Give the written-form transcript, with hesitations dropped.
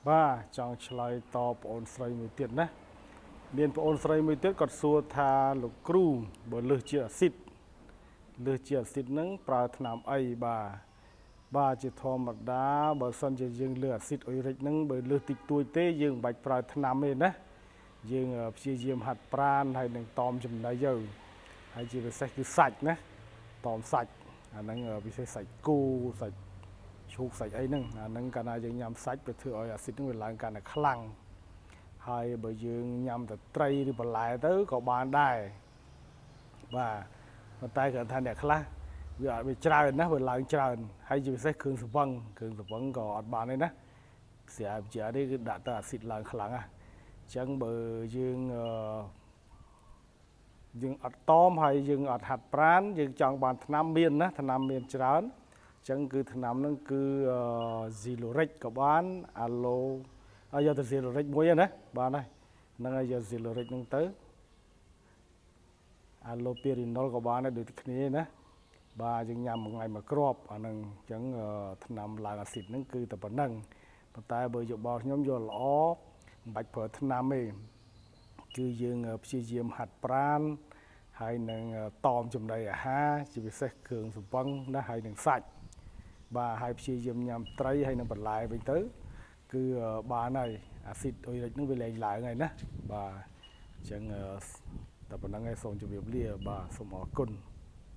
បាទចង់ឆ្លើយតបប្អូនស្រីមួយទៀតណាមានប្អូនស្រីមួយទៀតគាត់សួរថាលោកគ្រូបើលើសជាតិអាស៊ីតលើសជាតិអាស៊ីតហ្នឹងប្រើថ្នាំអីបាទបាទជាធម្មតាបើសិនជាយើងលើសអាស៊ីតអ៊ុយរិចហ្នឹងបើលើសតិចតួចទេយើងមិនបាច់ប្រើថ្នាំទេណាយើងព្យាយាមហាត់ប្រាណហើយនឹងតอมចំណីទៅហើយជាពិសេសគឺសាច់ណាតอมសាច់អាហ្នឹងពិសេសសាច់គោសាច់ ជ្រូកសាច់អីហ្នឹងអាហ្នឹងកាលណាយើងញ៉ាំសាច់វាធ្វើឲ្យអាស៊ីតហ្នឹងវាឡើងកាន់តែខ្លាំងហើយបើយើងញ៉ាំតែត្រីឬបន្លែទៅក៏បានដែរបាទប៉ុន្តែគាត់ថាអ្នកខ្លះវាអត់វាច្រើនណាស់វាឡើងច្រើនហើយជាពិសេសគ្រឿងស្រវឹងគ្រឿងស្រវឹងក៏អត់បានទេណាស្រាបជានេះគឺដាក់ទៅអាស៊ីតឡើងខ្លាំងណាអញ្ចឹងបើយើងអឺយើងអត់តមហើយយើងអត់ហាត់ប្រានយើងចង់បានថ្នាំមានណាថ្នាំមានច្រើនអញ្ចឹងគឺថ្នាំហ្នឹងគឺ Zyloric ក៏បានអាឡូហើយយកទៅ Zyloric មួយណាបានហើយហ្នឹងហើយយក Zyloric ហ្នឹងទៅ Allopurinol ក៏បានដែរដូចគ្នាណាបាទយើងញ៉ាំមួយថ្ងៃមួយគ្រាប់អាហ្នឹងអញ្ចឹងថ្នាំឡើងអាស៊ីតហ្នឹងគឺតែប៉ុណ្្នឹងប៉ុន្តែបើយោបល់ខ្ញុំយកល្អមិនបាច់ប្រើថ្នាំទេគឺយើងព្យាយាមហាត់ប្រាណហើយនឹងតមចំណីអាហារជាពិសេសគ្រឿងស្រវឹងណាហើយនឹងសាច់បាទហើយព្យាយាមញ៉ាំត្រីហើយនឹងបន្លែវិញទៅគឺបានហើយអាស៊ីតអ៊ុយរិចហ្នឹងវាលែងឡើងហើយណាបាទអញ្ចឹងតែប៉ុណ្្នឹងឯងសូមជម្រាបលាបាទសូមអរគុណ។